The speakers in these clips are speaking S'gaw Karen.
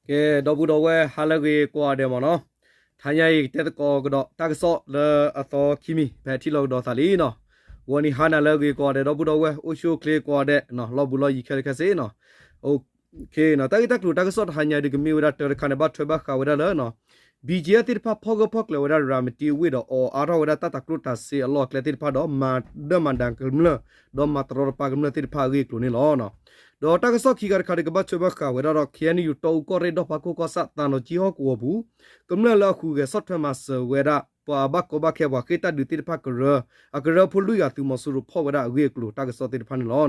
ကဲ ဒီပုၢ်ဒီဝဲၢ် ဟါလၢအဂ့ၤကိးဂၤဒဲးမ့ၢ်နီၤ, တဟါညါအံၤ ကတဲသကိးကဒီးတၢ်ကစီၣ်လၢအသီခံမံၤ ဖဲထံၣ်လိာ်ကဒီးသးလံနီၤ, ဂီၤနံၤဟါနၤလၢအဂ့ၤကိးဂၤဒဲး ဒီပုၢ်ဒီဝဲၢ် အိၣ်ဆူၣ်အိၣ်ချ့ကိးဂၤဒဲး လီၢ်ဘူးလီၢ်ယံၤခဲလၢာ်ခဲဆ့နီၤ, တၢ်ဂ့ၢ်တၢ်ကျိၤတၢ်ကစီၣ်တဟါညါအံၤဒုး ကမ့ၢ်ဝဲဒၣ်တၢ်တခါန့ၣ် ဘၣ်ထွဲဘၣ်ဃးဝဲဒၣ်လၢ BGF သ့ၣ်တဖၣ် ဖီၣ်ဂၢၢ်ဖီၣ်ကျၢၤဝဲဒၣ် ရၤမတံဝ့ၢ်ဒီး အီၣ်အါထီၣ်ဝဲဒၣ်တၢ်တၤကျိၣ်တၤစ့အလီၢ်အကျဲသ့ၣ်တဖၣ်ဒီး မၤဒၢမၤဒါကမျၢၢ် ဒီးမၤတရီတပါကမျၢၢ်သ့ၣ်တဖၣ်အဂ့ၢ်အကျိၤန့ၣ်လီၤ. ဒီးတၢ်ကစီၣ်ခံခါတခါဒီး ကဘၣ်ထွဲဘၣ်ဃးဝဲဒၣ်ဒီး KNU တီအူကီၢ်ရ့ၣ်ဒီၣ်ဖးခိၣ်ကီၢ်ဆၣ် သံတောင်ကြီးဟီၣ်ကဝီၤပူၤ ကမျၢၢ်လၢအဟူးဂဲၤဆီၣ်ထွဲမၤစၢၤဝဲဒၣ် ပှၤဘၣ်ကီဘၣ်ခဲ ပှၤဃ့ၢ်တၢ်ဒုးသ့ၣ်တဖၣ်ကရၢ အကရၢဖိလွံၢ်ဂၤ သုးမီၤစိရိၤဖီၣ်ဝဲဒၣ်အဂ့ၢ်အကျိၤ တၢ်ကစီၣ်သ့ၣ်တဖၣ်န့ၣ်လီၤ.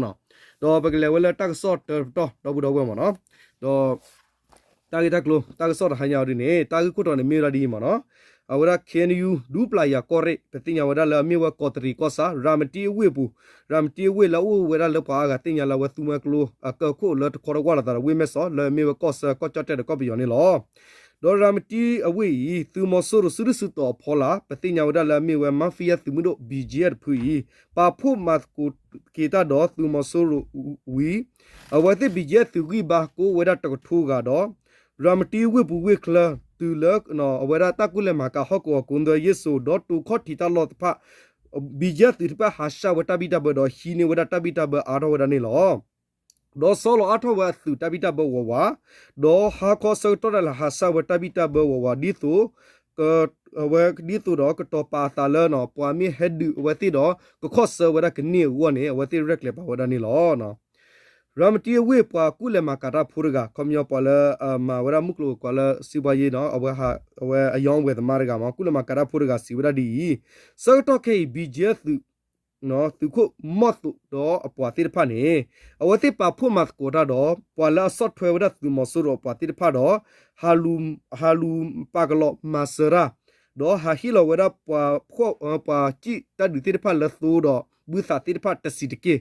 ဒီးပကလဲၤဝဲလၢတၢ်ကစီၣ်တၢတပတီၢ် ဒီပုၢ်ဒီဝဲၢ်မ့ၢ်နီၤ, ဒီး တၢ်ဂ့ၢ်တၢ်ကျိၤ တၢ်ကစီၣ်တဟါညါအံၤဒ်န့ၣ် တၢ်ဂ့ၢ်ခိၣ်တီန့ၣ်မ့ၢ်ဝဲဒၣ်ဒ်အံၤမ့ၢ်နီၤ, အဝဲဒၣ် KNU ဒူပျၤယၤကီၢ်ရ့ၣ် ပသ့ၣ်ညါဝဲဒၣ်လၢအမ့ၢ်ဝဲကီးတရံးကီၢ်ဆၣ် ရၤမတံအဝ့ၢ်အပူၤ, ရၤမတံအဝ့ၢ်လၢအအိၣ်ဝဲဒၣ်လၢပှၤအါဂၤသ့ၣ်ညါလၢအဝဲသူမွဲကျိအကၢၢ်ခိၣ်လၢတခီတဝၢ်လိာ်သးဒီးဝ့ၢ်မဲၢ်စီး လၢအမ့ၢ်ဝဲကီၢ်ဆၢကီၢ်ကၠီၣ်တဲၣ်ဒီးကီၢ်ပယီၤန့ၣ်လီၤ. ဒီးရၤမတံအဝ့ၢ်အံၤ သုးမီၤစိရိၤစုဒုၣ်စုတီၤအဖီလာ် ပသ့ၣ်ညါဝဲဒၣ်လၢအမ့ၢ်ဝဲ mafia သုးမုၢ်ဒိၣ် BGF တဖုအံၤ ပာ်ဖှိၣ်မၤသကိးက့ၤတၢ်ဒီးသုးမီၤစိရိၤဝံၤ အဝဲသ့ၣ် BGF သုးဂံၢ်ဘါကအိၣ်ဝဲဒၣ်တကထိဂၤဒီး ရၤမတံဝ့ၢ်ပူၤဝ့ၢ်ချၢ တုၤလၢ အဝဲဒၣ်တၢ်ကူၣ်လဲၤမၤကၤဟီၣ်ကဝီၤ ကိးနွဲယ့ၣ်စိၤ ဒီးတိၤခီၣ်ထံးတၢ်လီၢ်တဖၣ် BGF သုးတဖၣ်ဟးဆှၣ်ဝဲတၢ်ဘံၣ်တၢ်ဘၢဒီးဟံးန့ၢ်ဝဲဒၣ်တၢ်ဘံၣ်တၢ်ဘၢအါထီၣ်ဝဲဒၣ်န့ၣ်လီၤ. ဒီးဆီလီၤအါထီၣ်ဝဲအသုးတၢ်ဘံၣ်တၢ်ဘၢဝးဝး, ဒီးဟါခီဆၢကတီၢ်ဒၣ်လဲာ်ဟးဆှၣ်ဝဲတၢ်ဘံၣ်တၢ်ဘၢဝးဝး ဒ်သိး အဝဲဒ်သိးဒီးကတီၤပာ်အသးလၢ ပှၤမ့ၢ်ဟဲဒုးအဝဲသ့ၣ်ဒီး ကခီၣ်ဆၢဝဲဒၣ်ကန့ၢ်အဂီၢ်န့ၣ် အဝဲသ့ၣ်ရဲၣ်ကျဲၤပာ်ဝဲဒၣ်န့ၣ်လီၤ. ရၤမတံအဝ့ၢ်ပှၤကူၣ်လဲၤမၤကၤတၢ်ဖိတဂၤ ခီပညီပှၤလၢ မၤဝဲဒၣ်မုၢ်ကျိၤဝဲၤကွာ်လၢ စံးဘှါယ့နီၤ အဝဲ အဝဲအယီဝဲၤသမားတဂၤမ့ၢ် ကူၣ်လဲၤမၤကၤတၢ်ဖိတဂၤစံးဝဲဒၣ်ဒ်အံၤ, ဆၢကတီၢ်ခဲအံၤ BGF သုး သုးခိၣ်မီၢ်သိးဒီးအပှၤသ့ၣ်တဖၣ်န့ၣ် အဝဲသ့ၣ်ပာ်ဖှိၣ်မၤသကိးတၢ်ဒီး ပှၤလၢအဆီၣ်ထွဲဝဲဒၣ်သုးမီၤစိရိၤအပှၤသ့ၣ်တဖၣ်ဒီး ဟးလူၤပာ်ကလီၤမၤစၢၤတၢ်, ဒီးဟးဟ့ၣ်လီၤဝဲဒၣ်ပှၤ ပှၤစံၣ်တၢ်ဒုးသ့ၣ်တဖၣ်လၢသိဒီးဘုသးသ့ၣ်တဖၣ်တဆံးတက့ၢ်,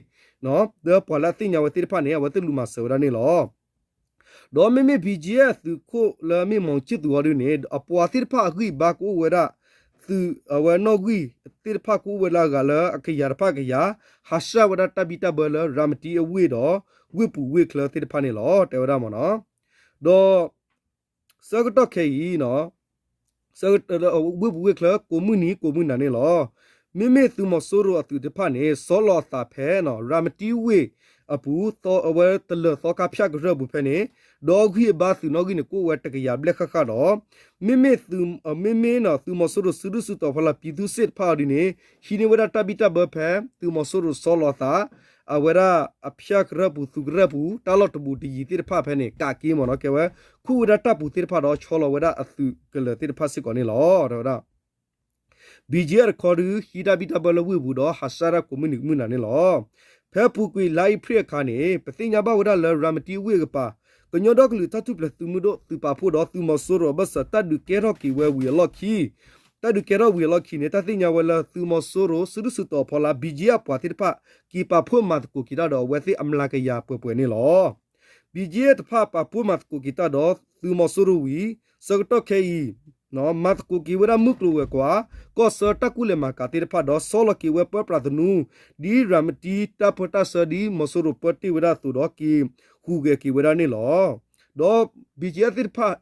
ဒီးပှၤလၢအသ့ၣ်ညါဝဲသ့ၣ်တဖၣ်န့ၣ် အဝဲသ့ၣ်လူၤမၤစၢၤဝဲဒၣ်န့ၣ်လီၤ. ဒီးမ့မ့ၢ် BGF သုးခိၣ်လၢအမ့ၢ် မောင်ချစ်သူ အီၤဒုန့ၣ် အပှၤသ့ၣ်တဖၣ်အဂံၢ်အဘါကအိၣ်ဝဲဒၣ် သုးအဝဲနီၣ်ဂံၢ်သ့ၣ်တဖၣ်ကအိၣ်ဝဲလၢအဂၤလၢအကယၤတဖၣ်ကယၤ ဟးဆှၣ်ဝဲဒၣ်တၢ်ဘံၣ်တၢ်ဘၢလၢရၤမတံအဝ့ၢ်ဒီး ဝ့ၢ်ပူၤဝ့ၢ်ချၢသ့ၣ်တဖၣ်န့ၣ်လီၤ တဲဝဲဒၣ်မ့ၢ်နီၤ. ဒီး ဆၢကတီၢ်ခဲအံၤ ဝ့ၢ်ပူၤဝ့ၢ်ချၢ ကိးမုၢ်နံၤကိးမုၢ်နၤန့ၣ်လီၤ. မ့မ့ၢ်သုးမီၤစိရိၤအသုးတဖၣ်န့ၣ် ဆီလီၤအသးဖဲ ရၤမတံဝ့ၢ်အပူၤ အဝဲတလၢၤသီခါဖၠၣ်ကရၢၢ်ပူၤဖဲန့ၣ် ဒီးအဂံၢ်အဘါသုးနီၣ်ဂံၢ်န့ၣ် ကအိၣ်ဝဲတကယၤဘျဲၣ်ဃၣ်ဃၣ်ဒီး မ့မ့ၢ် မ့မ့ၢ် သုးမီၤစိရိၤစုဒုၣ်စုတီၤဖီလာ် ပြည်သူ့စစ် တဖၣ်အီၤဒ်န့ၣ် ဟံးန့ၢ်ဝဲဒၣ်တၢ်ဘံၣ်တၢ်ဘၢဖဲ သုးမီၤစိရိၤဆီလီၤအသး အဝဲဒၣ်အဖၠၣ်ကရၢၢ်ပူၤ သုးကရၢၢ်ပူၤ တၢ်လီၢ်တဘူးတယံၤသ့ၣ်တဖၣ်ဖဲန့ၣ် ကးက့ၤမ့ၢ်နီၤ ကဲဝဲ ခူၣ်ဝဲဒၣ်တၢ်ပူၤသ့ၣ်တဖၣ်ဒီးဆီလီၤဝဲဒၣ်အသုးကလၢၤသ့ၣ်တဖၣ်စ့ၢ်ကီးန့ၣ်လီၤ တဲဝဲဒၣ် BGF တခီဒု ဟံးတၢ်ဘံၣ်တၢ်ဘၢလၢဝ့ၢ်ပူၤဒီး ဟးဆှၣ်တၢ်ကိးမုၢ်နံၤမုၢ်နၤန့ၣ်လီၤ. ဖဲအပူၤကွံာ်လါအ့ဖြ့ၣ်အခါန့ၣ် ပသ့ၣ်ညါဘၣ်ဝဲဒၣ်လၢရၤမတံဝ့ၢ်အကပၤ ကညီဒီကလုာ်တၢ်ထူၣ်ဖျဲးသုးမုၢ်ဒိၣ် သုးပာ်ဖှိၣ်ဒီးသုးမီၤစိရိၤအဘၢၣ်စၢၤ တၢ်ဒုးကဲထီၣ်က့ၤဝဲဝံၤအလီၢ်ခံ တၢ်ဒုးကဲထီၣ်ဝံၤအလီၢ်ခံန့ၣ် တၢ်သ့ၣ်ညါဝဲလၢသုးမီၤစိရိၤ စုဒုၣ်စုတီၤဖီလာ် BGF အပှၤသ့ၣ်တဖၣ် က့ၤပာ်ဖှိၣ်မၤသကိးက့ၤတၢ်ဒီးအဝဲသ့ၣ်အမျးကယၤပှဲၤပှဲၤန့ၣ်လီၤ. BGF တဖၣ်ပာ်ဖှိၣ်မၤသကိးက့ၤတၢ်ဒီး သုးမီၤစိရိၤဝံၤ ဆၢကတီၢ်ခဲအံၤ မၤသကိးက့ၤဝဲဒၣ်မုၢ်ကျိၤဝဲၤကွာ် ကီၢ်ဆၢတၢ်ကူၣ်လဲၤမၤကၤသ့ၣ်တဖၣ်ဒီး ဆီလီၤက့ၤဝဲပၢပြးသနူ ဒ်ရၤမတံတၢ်ပၢတၢ်ဆှၢဒ်မီၤစိရိၤပၢတ့ၢ်ဝဲဒၣ်အသိးဒီး က့ၤဟူးဂဲၤက့ၤဝဲဒၣ်န့ၣ်လီၤ. ဒီး BGF သ့ၣ်တဖၣ်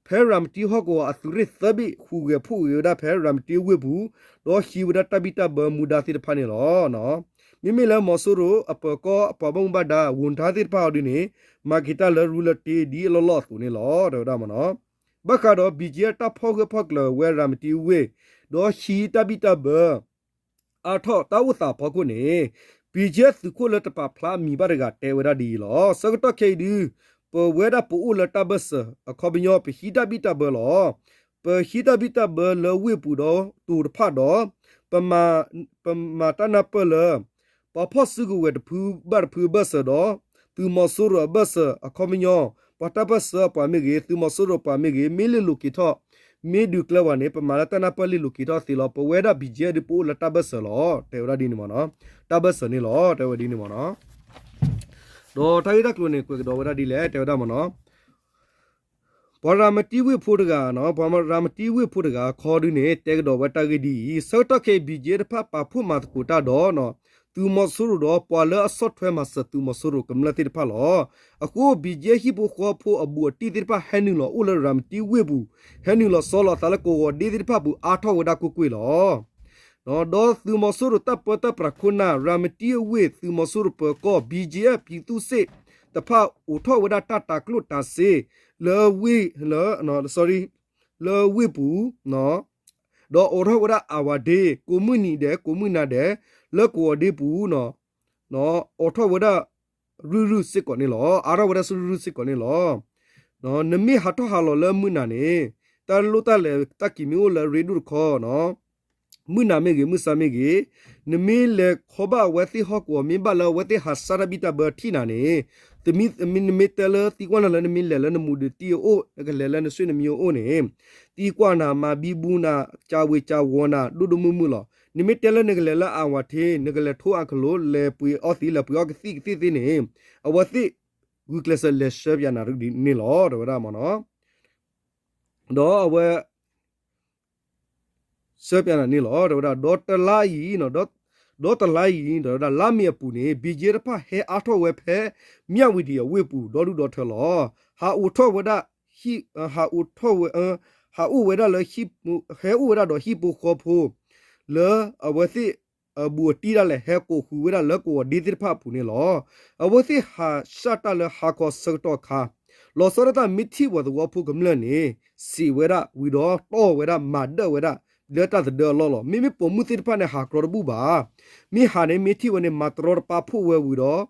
ဖဲရၤမတံဟီၣ်ကဝီၤအသုးရ့ၣ်သၢဘ့ၣ် ဟူးဂဲၤဖှိၣ်ဂဲၤဝဲဒၣ်ဖဲရၤမတံဝ့ၢ်ပူၤ ဒီးဟံးဝဲဒၣ်တၢ်ဘံၣ်တၢ်ဘၢမူဒါသ့ၣ်တဖၣ်န့ၣ်လီၤ. မ့မ့ၢ်လၢမီၤစိရိၤအပၢၤကီၢ်အပှၤဘၣ်မူဘၣ်ဒါ ဝူၤထါသ့ၣ်တဖၣ်အီၤဒ်န့ၣ် မၤက့ၤတၢ်လၢရူလၢတ့ဒ်အလီၢ်လီၢ်အသိးန့ၣ်လီၤ တဲဝဲဒၣ်မ့ၢ်နီၤ. ဘၣ်ဃးဒီး BGF တၢ်ဖီၣ်ဂၢၢ်ဖီၣ်ကျၢၤဝဲရၤမတံဝ့ၢ် ဒီးဟံးတၢ်ဘံၣ်တၢ်ဘၢ အါထီၣ်တၢ်အိၣ်သးအဖီခိၣ်န့ၣ် BGF သုးခိၣ်လၢတပာ်ဖျါအမံၤဘၣ်တဂၤတဲဝဲဒၣ်ဒ်အံၤလီၤ. ဆၢကတီၢ်ခဲအံၤဒု ပဝဲဒၣ်ပအိၣ်လၢတၢ်ဘၢၣ်စၢၤအခီပညီ ပဟံးတၢ်ဘံၣ်တၢ်ဘၢလီၤ. ပဟံးတၢ်ဘံၣ်တၢ်ဘၢလၢဝ့ၢ်ပူၤဒီးတိၤတဖၣ်ဒီး ပမၤတၢ်နၢ်ပၢၢ်လၢ ပှၤဖီၣ်စုကဝဲၤတဖုဘၣ်တဖုအဘၢၣ်စၢၤဒီး သုးမီၤစိရိၤအဘၢၣ်စၢၤအခီပညီ ပှၤတၢ်ပၢၢ်ဆၢအပှၤမ့ၢ်ဂ့ၤ သုးမီၤစိရိၤအပှၤမ့ၢ်ဂ့ၤ မ့ၢ်လ့ၣ်လိၤက့ၤထီၣ် မ့ၢ်ဒုးကျဲဝဲန့ၣ် ပမၤလၢတၢ်နၢ်ပၢၢ်လ့ၣ်လိၤက့ၤထီၣ်သ့လီၤ. ပဝဲဒၣ် BGF ဒုးပအိၣ်လၢတၢ်ဘၢၣ်စၢၤလီၤ တဲဝဲဒၣ်ဒ်န့ၣ်မ့ၢ်နီၤ. တၢ်ဘၢၣ်စၢၤန့ၣ်လီၤ တဲဝဲဒ်န့ၣ်မ့ၢ်နီၤ. ဒီးတၢ်ဂ့ၢ်တၢ်ကျိၤန့ၣ် ကွဲးကဒီးဝဲဒၣ်ဒ်လဲၣ် တဲဝဲဒၣ်မ့ၢ်နီၤ. ပှၤရၤမတံဝ့ၢ်ဖိတဂၤ, ပှၤရၤမတံဝ့ၢ်ဖိတဂၤ ခီဒုန့ၣ် တဲကဒီးဝဲတၢ်ဂ့ၢ်ဒ်အံၤ, ဆၢကတီၢ်ခဲအံၤ BGF တဖၣ်ပာ်ဖှိၣ်မၤသကိးတၢ်ဒီး သုးမီၤစိရိၤဒီးပှၤလၢအဆီၣ်ထွဲမၤစၢၤသုးမီၤစိရိၤကမျၢၢ်သ့ၣ်တဖၣ်လီၤ. အဃိ ဘံၣ်ကၠံဟံၣ်ဖိဃီဖိအဘူးအတံၢ်သ့ၣ်တဖၣ်ဟဲနုာ်လီၤအိၣ်လၢရၤမတံဝ့ၢ်ပူၤ, ဟဲနုာ်လီၤဆီလီၤအသးလၢကဝီၤဒ့သ့ၣ်တဖၣ်ပူၤအါထီၣ်ဝဲဒၣ်ကွ့ၢ်ကွ့ၢ်လီၤ. ဒီးသုးမီၤစိရိၤတၢ်ပၢတၢ်ပြးခိၣ်နၢ် ရၤမတံအဝ့ၢ် သုးမီၤစိရိၤပၢၤကီၢ် ဘံၣ်ကၠံအ့ ပံသူစ့ၣ်တဖၣ်အိးထီၣ်ဝဲဒၣ်တၢ်တၤကျိၣ်တၤစ့ လၢဝ့ၢ် လၢ လၢဝ့ၢ်ပူၤ ဒီးအိးထီၣ်ဝဲဒၣ်အဝၤဒ့ ကိးမုၢ်နံၤဒဲး ကိးမုၢ်နၤဒဲး လၢကဝီၤဒ့ပူၤ အိးထီၣ်ဝဲဒၣ်ရုၢ်ရုၢ်စ့ၢ်ကီးန့ၣ်လီၤ. အါထီၣ်ဝဲဒၣ်ရုၢ်ရုၢ်စ့ၢ်ကီးန့ၣ်လီၤ. နမ့ၢ်ဟးထီၣ်ဟးလီၤလၢမုၢ်နၤန့ၣ် တၢ်လိၣ်တၢ်လဲၤတၢ်ကံၤမ့ၢ်အိၣ်လၢအရ့ဒိၣ်တခီ မုၢ်နၤမ့ၢ်ဂ့ၤ မုၢ်ဆါမ့ၢ်ဂ့ၤ, နမ့ၢ်လဲၤခီဘၣ်အဝဲသ့ၣ်ဟီၣ်ကဝီၤ မ့ၢ်ဘၣ်လၢအဝဲသ့ၣ်ဟးစၢ်တၢ်ဘံၣ်တၢ်ဘၢထံၣ်နၤန့ၣ်, နမ့ၢ်တဲလၢသံကွၢ်နၤလၢနမ့ၢ်လဲၤလၢနမူဒတံၢ်အအိၣ် နကလဲၤလၢနဆွေနမံၤအအိၣ်န့ၣ်, သံကွၢ်နၤ မၤဘံဘူနၤ ကးဝ့ၤကးဝီၤနၤ ဒိၣ်ဒိၣ်မုၢ်မုၢ်လီၤ. နမ့ၢ်တဲလၢနကလဲၤလၢအဝၤထ့ နကလဲၤထိအကလိၤ လဲၤပှ့ၤအီသံး လဲၤပှ့ၤအီကသံၣ်ကသ့ၣ်သ့ၣ်န့ၣ်, အဝဲသ့ၣ်ဂုာ်ကျဲးစၢးလဲၤဆှၢပၠးနၤန့ၣ်လီၤ တဲဝဲဒၣ်မ့ၢ်နီၤ. ဒီးအဝဲ ဆှၢပၠးနၤန့ၣ်လီၤ တဲဝဲဒၣ်. ဒီးတလါအံၤ, ဒီးတလါအံၤ တဲဝဲဒၣ် လါမ့ၤအပူၤန့ၣ် ဘံၣ်ကၠံတဖၣ်ဟဲအါထီၣ်ဝဲဖဲ မၠၣ်ဝတံၤအဝ့ၢ်ပူၤ ဒီဒူၣ်ဒီထၢလီၤ. ဟးအိးထီၣ်ဝဲဒၣ်, ဟးအိးထီၣ်ဝဲ, ဟးအိၣ်ဝဲဒၣ်လၢ, ဟဲအိၣ်ဝဲဒၣ်ဒီးဟံၣ်ဖိဃီဖိ လၢအဝဲသ့ၣ်အဘူးအတံၢ်ဒၣ်လဲာ် ဟဲကိးဃုာ်ဝဲဒၣ်လၢကဝီၤဒ့သ့ၣ်တဖၣ်အပူၤန့ၣ်လီၤ. အဝဲသ့ၣ်ဟးဆှၣ်တၢ်လၢဟါခီဆၢကတီၢ်အခါ လီၤဆီဒၣ်တၢ်မ့ၢ်ထံၣ်ပှၤသဝီဖိကမျၢၢ်န့ၣ် စံးဝဲဒၣ်ဝံၤဒီးတီၢ်ဝဲဒၣ်မၤဒၢၣ်ဝဲဒၣ် လၢတၢ်သဒၢအလီၢ်လီၤ. မ့မ့ၢ်ပိာ်မုၣ်သ့ၣ်တဖၣ်န့ၣ် ဟးကြီတဘူၣ်ဘၣ်. မ့ၢ်ဟးန့ၣ် မ့ၢ်ထံၣ်ဝဲန့ၣ် မၤတရီတပါဖှိၣ်ဝဲဝံၤဒီး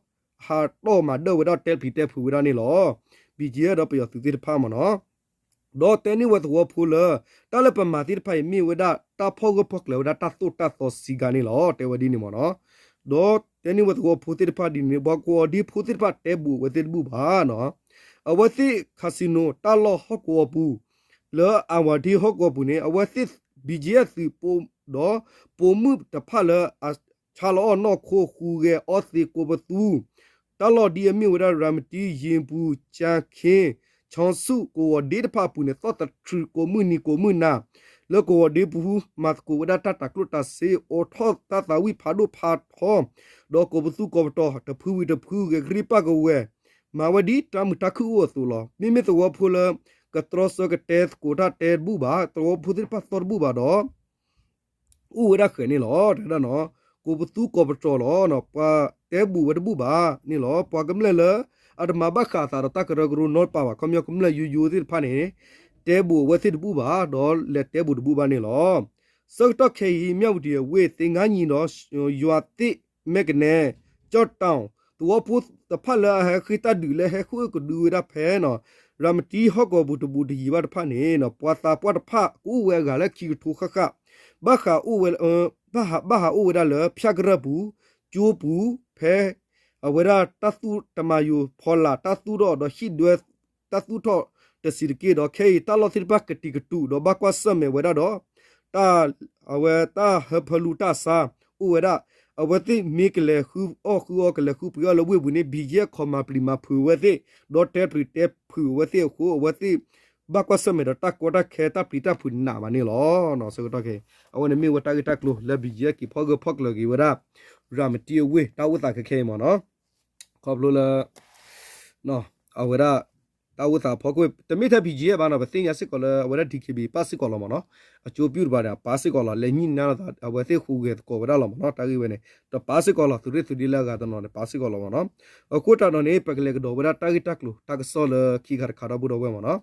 ဟးတီၢ်မၤဒၢၣ်ဝဲဒၣ်တဲပျံၤတဲဖုးဝဲဒၣ်န့ၣ်လီၤ. ဘံၣ်ကၠံဒီးပယီၤသုးသ့ၣ်တဖၣ်မ့ၢ်နီၤ ဒီးတဲန့ၢ်ဝဲသဝီဖိလၢ တၢ်လၢပမၤသ့ၣ်တဖၣ်အံၤ မ့ၢ်ဝဲဒၣ်တၢ်ဖီၣ်ဂၢၢ်ဖီၣ်ကျၢၤဝဲဒၣ်တၢ်သိၣ်တၢ်သီစံးကါန့ၣ်လီၤ တဲဝဲဒ်န့ၣ်မ့ၢ်နီၤ. ဒီးတဲန့ၢ်ဝဲသဝီဖိသ့ၣ်တဖၣ်ဒ်န့ၣ် ပှၤကဝီၤဒ့ဖိသ့ၣ်တဖၣ်တဲဘူးအဝဲသ့ၣ်တဘူၣ်ဘၣ်နီၤ. အဝဲသ့ၣ် casino တၢ်လီၢ်ဟီၣ်ကဝီၤပူၤ လၢအဝၤဒ့ဟီၣ်ကဝီၤပူၤန့ၣ် အဝဲသ့ၣ် ဘံၣ်ကၠံအသုးပိ ဒီးပိာ်မုၣ်တဖၣ်လၢအဆါလီၤအီၣ်နီၢ်ခိ ဃုဂဲၤအီသံးကိးပသူ တၢ်လီၢ်ဒ်အမ့ၢ်ဝဲဒၣ် ရၤမတံ ယ့ၣ်ပူၤ ကၠၣ်ခ့ ခၠီဆူၣ် ကဝီၤဒ့တဖၣ်အပူၤန့ၣ် သီၣ်သထြုးကိးမုၢ်နံၤကိးမုၢ်နၤ လၢကဝီၤဒ့ပူၤ မၤသကိးဝဲဒၣ်တၢ်တၤကျိၣ်တၤစ့ အိးထီၣ်တၢ်သးဝံၣ်ဖးဒိၣ်ဖးထီ ဒီးကိးပသူကိးပတီၤ တဖုဝံၤတဖု ဂဲၤကရံၣ်ပၣ်ကဝဲၤ မၤဝဲဒ်တၢ်မုာ်တၢ်ခုၣ်အိၣ်အသိးလီၤ. မ့မ့ၢ်သဝီဖိလၢ ကတြီဆၢကတဲသကိးတၢ်တဲတဘူၣ်ဘၣ် သဝီဖိသ့ၣ်တဖၣ်သီတဘူၣ်ဘၣ်ဒီး အိၣ်ဝဲဒၣ်ဃဲၤန့ၣ်လီၤ တဲဒၣ်နီၤ. ကိးပသူကိးပတီၤလီၤ ပှၤတဲဘူးဝဲတဘူၣ်ဘၣ်န့ၣ်လီၤ. ပှၤကမျၢၢ်လၢ အတမၤဘၣ်ဃးအသးဒီးတၢ်ကရၢကရိနီတပၤဘၣ် ခီပညီကမျၢၢ်ယိယိသ့ၣ်တဖၣ်န့ၣ် တဲဘူးအဝဲသ့ၣ်တဘူၣ်ဘၣ် ဒီးလဲၤတဲဘူးတဘူၣ်ဘၣ်န့ၣ်လီၤ. ဆၢကတီၢ်ခဲအံၤ မၠၣ်ဝတံၤအဝ့ၢ် သ့ၣ်ငါနံၤဒီး ယွၤသ့ၣ်မဲကနဲ ကၠီၣ်တီၣ် သဝီဖိတဖၣ်လၢအဟဲဃ့ၢ်တၢ်ဒုးလၢဟဲဃုကဒုဝဲဒၣ်ဖဲ ရၤမတံဟီၣ်ကဝီၤပူၤတဘူးတယံၤဘၣ်တဖၣ်န့ၣ် ပှၤသးပှၢ်တဖၣ်ကအိၣ်ဝဲအဂၤလၢခံကထိဃၣ်ဃၣ် ဘၣ်ဃးအိၣ်ဝဲ ဘၣ်ဟးဘၣ်ဟးအိၣ်ဝဲဒၣ်လၢ ဖၠၣ်ကရၢၢ်ပူၤ ကၠိပူၤ ဖဲ အဝဲဒၣ်တၢ်သူၣ်တမၤယိၤဖီလာ် တၢ်သူၣ်ထီၣ်ဒီးဟံၣ်ဒွဲ တၢ်သူၣ်ထီၣ်တဆံးတက့ၢ်ဒီး ခဲအံၤတၢ်လီၢ်သ့ၣ်တဖၣ်ကတံာ်ကတူာ်ဒီးဘၣ်ကွၢ်ဆၢၣ်မဲာ်ဝဲဒၣ်ဒီး တၢ် အဝဲတၢ်ဟၢဖၢလူတၢ်ဆါ အိၣ်ဝဲဒၣ် အဝဲသ့ၣ်မ့ၢ်ကလဲၤဃုအီၣ်ဃုအီ ကလဲၤဃုပှ့ၤအီၣ်လၢဝ့ၢ်ပူၤန့ၣ် ဘံၣ်ယဲၢ်ခီမၤပျံၤမၤဖုးအဝဲသ့ၣ် ဒီးတဲပျံၤတဲဖုးအဝဲသ့ၣ်အဃိ အဝဲသ့ၣ် ဘၣ်ကွၢ်ဆၢၣ်မဲာ်ဒီးတၢ်ကီတၢ်ခဲတၢ်ပျံၤတၢ်ဖုးနးမးန့ၣ်လီၤ. ဆၢကတီၢ်ခဲအံၤ အဝဲန့ၣ်မ့ၢ်ဝဲတၢ်ဂ့ၢ်တၢ်ကျိၤလၢဘံၣ်ယဲၢ်က့ၤဖီၣ်ဂၢၢ်ဖီၣ်ကျၢၤက့ၤဝဲဒၣ် ရၤမတံအဝ့ၢ် တၢ်အိၣ်သးခဲခဲအံၤမးနီၤ ခီဖျိလၢ အဝဲဒၣ် တၢ်အိၣ်သးဖီခိၣ် တမ့ၢ်ထဲ ဘံၣ်ယဲၢ်ဘၣ်နီၤ ပသ့ၣ်ညါစ့ၢ်ကီးလၢအဝဲဒၣ် ဒံၣ်ခ့ဘံၣ် ပၣ်စ့ၢ်ကီးလီၤမးနီၤ အကၠိပျူၢ်တပၤန့ၣ် အပၣ်စ့ၢ်ကီးလီၤ လဲၤညှိနှိုင်းလိာ်သး အဝဲသ့ၣ်ဟူးဂဲၤသကိးဝဲဒၣ်လီၤမးနီၤ တၢ်ဂ့ၢ်ဝဲန့ၣ် တပၣ်စ့ၢ်ကီးလီၤ သုးရ့ၣ်သုးဒ့လၢအဂၤတနီၤန့ၣ် ပၣ်စ့ၢ်ကီးလီၤမးနီၤ အဃိသတးဒီးန့ၣ် ပကလဲၤကဒီးဝဲဒၣ်တၢ်ဂ့ၢ်တၢ်ကျိၤတၢ်ကစီၣ်လၢခံခါတခါဒီပုၢ်ဒီဝဲၢ်မးနီၤ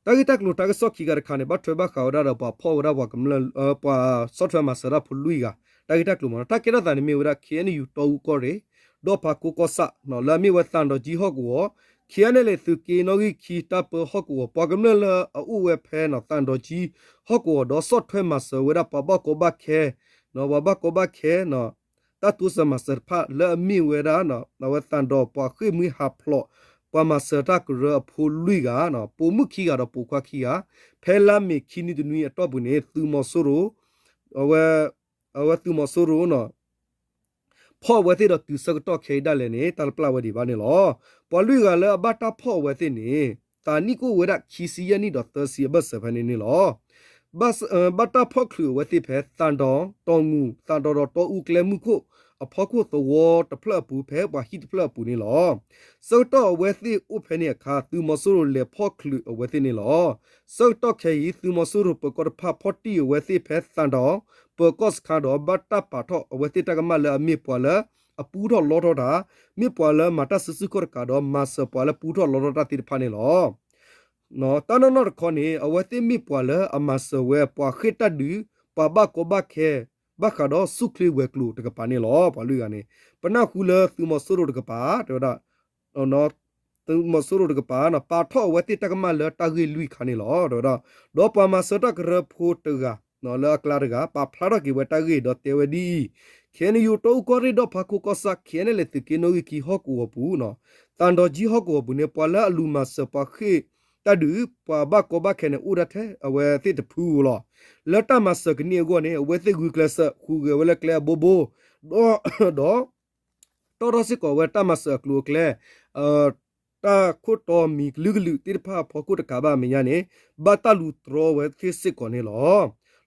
တၢ်ဂ့ၢ်တၢ်ကျိၤတၢ်ကစီၣ်ခံခါတခါန့ၣ် ဘၣ်ထွဲဘၣ်ဃးဝဲဒၣ်ဒီးပှၤဖီၣ်ဝဲဒၣ်ပှၤကမျၢၢ် ပှၤဆီၣ်ထွဲမၤစၢၤတၢ်ဖိလွံၢ်ဂၤ တၢ်ဂ့ၢ်တၢ်ကျိၤမးနီၤ တၢ်ကဲထီၣ်သးန့ၣ်မ့ၢ်ဝဲဒၣ် ခ့ၣ်အဲၣ်ယူၣ် တီအူကီၢ်ရ့ၣ် ဒီၣ်ဖးကိကီၢ်ဆၣ် လၢအမ့ၢ်ဝဲသးဒီးကၠံဟီၣ်ကဝီၤ ခ့ၣ်အဲၣ်အဲၣ်လ့ၣ်သုးက့နီၣ်ဂံၢ်ခံတၢ်ပၢဟီၣ်ကဝီၤ ပှၤကမျၢၢ်လၢအအိၣ်ဝဲဖဲသးဒီးကၠံဟီၣ်ကဝီၤဒီးဆီၣ်ထွဲမၤစၢၤဝဲဒၣ်ပှၤဘၣ်ကီဘၣ်ခဲ ပှၤဘၣ်ကီဘၣ်ခဲ တၢ်တိစၢၤမၤစၢၤတဖၣ်လၢအမ့ၢ်ဝဲဒၣ် အဝဲသးဒီးပှၤဃ့ၢ်မှံဟးဖျိး ပှၤမၤစၢၤတၢ်ကရၢအဖိလွံၢ်ဂၤ ပိာ်မုၣ်ခံဂၤဒီးပိာ်ခွါခံဂၤ ဖဲလါမ့ၤခံနွံတနွံအတီၢ်ပူၤန့ၣ် သုးမီၤစိရိၤ အဝဲ အဝဲသုးမီၤစိရိၤ ဖီၣ်ဝဲသ့ၣ်ဒီးတုၤဆၢကတီၢ်ခဲအံၤဒၣ်လဲာ်န့ၣ် တၢ်တပျၢ်ဝဲဒံးဘၣ်န့ၣ်လီၤ. ပှၤလွံၢ်ဂၤလၢအဘၣ်တၢ်ဖီၣ်အဝဲသ့ၣ်န့ၣ် သးနံၣ်ကအိၣ်ဝဲဒၣ်ခံဆံယဲၢ်နံၣ်ဒီးသၢဆံအဘၢၣ်စၢၤဖဲန့ၣ်န့ၣ်လီၤ. ဘၣ်တၢ်ဖီၣ်ချုးအဝဲသ့ၣ်ဖဲသၣ်တီၤ တီၤငူာ် သၣ်တီၤဒီးတီအူကျဲမုၢ်ခိၣ်အဖီခိၣ်သဝီတဖျၢၣ်အပူၤ ဖဲပှၤဟံၣ်တဖျၢၣ်အပူၤန့ၣ်လီၤ. ဆၢကတီၢ်အဝဲသ့ၣ်အိၣ်ဖဲန့ၣ်အခါ သုးမီၤစိရိၤလဲၤဖီၣ်ချုးအဝဲသ့ၣ်န့ၣ်လီၤ. ဆၢကတီၢ်ခဲအံၤ သုးမီၤစိရိၤပၢၤကီၢ်တဖၣ်ဖီၣ်တံၢ်အဝဲသ့ၣ်ဖဲသၣ်တီၤ ပၢၤကီၢ်စခါဒီး ဘၣ်တၢ်ပာ်ထီၣ်အဝဲသ့ၣ်တၢ်ကမၣ်လၢအမ့ၢ်ပှၤလၢအပူထီၣ်လီထီၣ်တၢ်, မ့ၢ်ပှၤလၢမၤတၢ်စုဆူၣ်ခီၣ်တကးဒီး မၤစၢၤပှၤလၢပူထီၣ်လီထီၣ်တၢ်သ့ၣ်တဖၣ်န့ၣ်လီၤ. တၢ်နီၢ်နီၢ်တခီန့ၣ် အဝဲသ့ၣ်မ့ၢ်ပှၤလၢအမၤစၢၤဝဲ ပှၤဃ့ၢ်တၢ်ဒုး ပှၤဘၣ်ကီဘၣ်ခဲ ဘၣ်ဃးဒီးဆူၣ်ချ့ဝဲၤကျိၤတကပၤန့ၣ်လီၤ. ပှၤလွံၢ်ဂၤန့ၣ် ပနၢ်ဟူလၢသုးမီၤစိရိၤတကပၤ တဲဝဲဒၣ် သုးမီၤစိရိၤတကပၤ ပာ်ထီၣ်အဝဲသ့ၣ်တၢ်ကမၣ်လၢတၢ်ဂ့ၢ်လွံၢ်ခါန့ၣ်လီၤ. ဒီး ဒီးပှၤမၤစၢၤတၢ်ကရၢဖိတဂၤ လၢအကျါတဂၤ ပာ်ဖျါထီၣ်က့ၤဝဲတၢ်ဂ့ၢ်ဒီးတဲဝဲဒ်အံၤ, ခဲအံၤ ယိၤတီအူကီၢ်ရ့ၣ်ဒီၣ်ဖးခိၣ်ကီၢ်ဆၣ် ခဲအံၤန့ၣ် လဲၤသုးက့နီၣ်ဂံၢ်ခံဟီၣ်ကဝီၤပူၤ သၣ်တီၤကၠံဟီၣ်ကဝီၤပူၤန့ၣ် ပှၤလၢအလူၤမၤစၢၤပှၤဃ့ၢ်တၢ်ဒုး ပှၤဘၣ်ကီဘၣ်ခဲန့ၣ် အိၣ်ဒၣ်ထဲအဝဲသ့ၣ်တဖုဧိၤလီၤ. လၢတၢ်မၤစၢၤကန့ၢ်အဂီၢ်န့ၣ် အဝဲသ့ၣ်ဂုာ်ကျဲးစၢး ဟူးဂဲၤဝဲလၢကျဲအဘိဘိ ဒီး ဒီး တီၣ်ထီၣ်စ့ၢ်ကီးဝဲတၢ်မၤစၢၤအကျိၤအကျဲ တၢ်ခိၣ်တီမံၤကလုာ်ကလုာ်သ့ၣ်တဖၣ်အဖီခိၣ်တကးဘၣ်အမဲာ်ညါန့ၣ် ဘၣ်တၢ်လူၤတြီဝဲသ့ၣ်စ့ၢ်ကီးန့ၣ်လီၤ.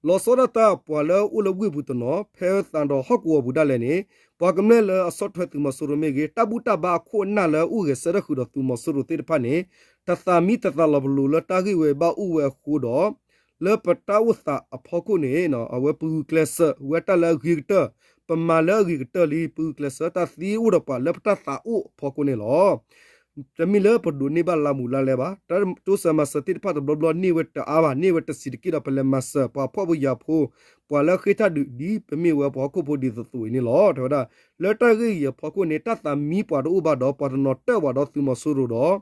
လီၤဆီဒၣ်တၢ်ပှၤလၢအအိၣ်လၢဝ့ၢ်ပူၤတနီၤ ဖဲသၣ်တီၤဟီၣ်ကဝီၤပူၤဒၣ်လဲာ်န့ၣ် ပှၤကမျၢၢ်လၢအဆီၣ်ထွဲသုးမီၤစိရိၤမ့ၢ်ဂ့ၤ တၢ်ဘူၣ်တၢ်ဘါအခိၣ်အနၢ်လၢအအိၣ်ဂဲၤဆၢထၢၣ်ဃုာ်ဒီးသုးမီၤစိရိၤသ့ၣ်တဖၣ်န့ၣ် တသးမံတသးလီၤပလိာ်လၢတၢ်ဂ့ၢ်ဝဲဘၣ်အိၣ်ဝဲအဃိဒီး လၢပတၢ်အိၣ်သးအဖီခိၣ်န့ၣ် အဝဲပဂုာ်ကျဲးစၢးဝဲတၢ်လၢအဂ့ၤကတၢၢ်, ပမၤလၢအဂ့ၤကတၢၢ်လံ, ပဂုာ်ကျဲးစၢးတၢ်သ့အိၣ်ဒီးပှၤလၢပတၢ်သးအိၣ်အဖီခိၣ်န့ၣ်လီၤ. တမ့ၢ်လၢပဒိးန့ၢ်ဘၣ်လါမူးလါလဲဘၣ်, တၢ်တိစၢၤမၤစၢၤသ့ၣ်တဖၣ်တဘျီဘျီန့ၢ်ဝဲတအါဘၣ်, န့ၢ်ဝဲတဆံးတက့ၢ်ဒီး ပလဲၤမၤစၢၤပှၤဖှီၣ်ဖိယာ်ဖိ, ပှၤလၢဃ့ၢ်တၢ်ဒုးဒ်ပမ့ၢ်ဝဲပှၤဟီၣ်ခိၣ်ဖိဒ်သိးသိးအံၤန့ၣ်လီၤ. တဲဝဲဒၣ် လၢတၢ်ဂ့ၢ်အံၤအဖီခိၣ်န့ၣ် တၢ်သးမံပှၤတအိၣ်ဘၣ်ဒီး ပှၤတနီၤတၢၣ်ဝဲဒီးသုးမီၤစိရိၤဒီး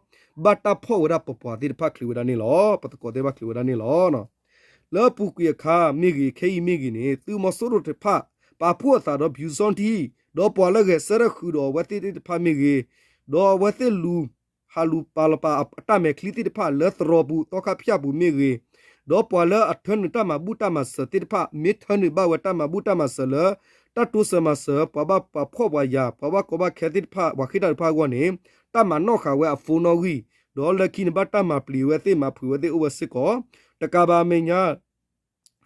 ဘၣ်တၢ်ဖီၣ်ဝဲဒၣ်ပပှၤသ့ၣ်တဖၣ်ချုးဝဲဒၣ်န့ၣ်လီၤ. ပသကိးသ့ၣ်တဖၣ်ချုးဝဲဒၣ်န့ၣ်လီၤ. လၢအပူၤကွံာ်အခါမ့ၢ်ဂ့ၤ, ခဲအံၤမ့ၢ်ဂ့ၤန့ၣ် သုးမီၤစိရိၤတဖၣ် ပာ်ဖှိၣ်အသးဒီး ပျူစောထီး ဒီးပှၤလၢဂဲၤဆၢထၢၣ်ဃုာ်ဒီးအဝဲသ့ၣ်သ့ၣ်တဖၣ်မ့ၢ်ဂ့ၤ, ဒီးအဝဲသ့ၣ်လူၤ ဟးလူၤပာ်လီၤပာ်အတၢ်မဲာ်ချံသ့ၣ်တဖၣ်လၢသရိာ်ပူၤ သီခါဖၠၣ်ပူၤမ့ၢ်ဂ့ၤ, ဒီးပှၤလၢအထၢနုာ်တၢ်မၤဘူၣ်တၢ်မၤစၢၤသ့ၣ်တဖၣ် မ့ၢ်ထၢနုာ်ဘၣ်ဝဲတၢ်မၤဘူၣ်တၢ်မၤစၢၤလၢ တၢ်တိစၢၤမၤစၢၤ ပှၤဘၣ်ပှၤဖှီၣ်ပှၤယာ် ပှၤဘၣ်ကီဘၣ်ခဲသ့ၣ်တဖၣ် ပှၤဃ့ၢ်တၢ်တဖၣ်အဂီၢ်န့ၣ် တၢ်မၤနီၣ်ဃာ်ဝဲအ phone နီၣ်ဂံၢ်, ဒီးလၢခံန့ၣ်ဘၣ်တၢ်မၤပျံၤဝဲသ့ၣ်မၤဖုးဝဲသ့ၣ်အိၣ်ဝဲစ့ၢ်ကီး, တကးဘၣ်အမဲာ်ညါ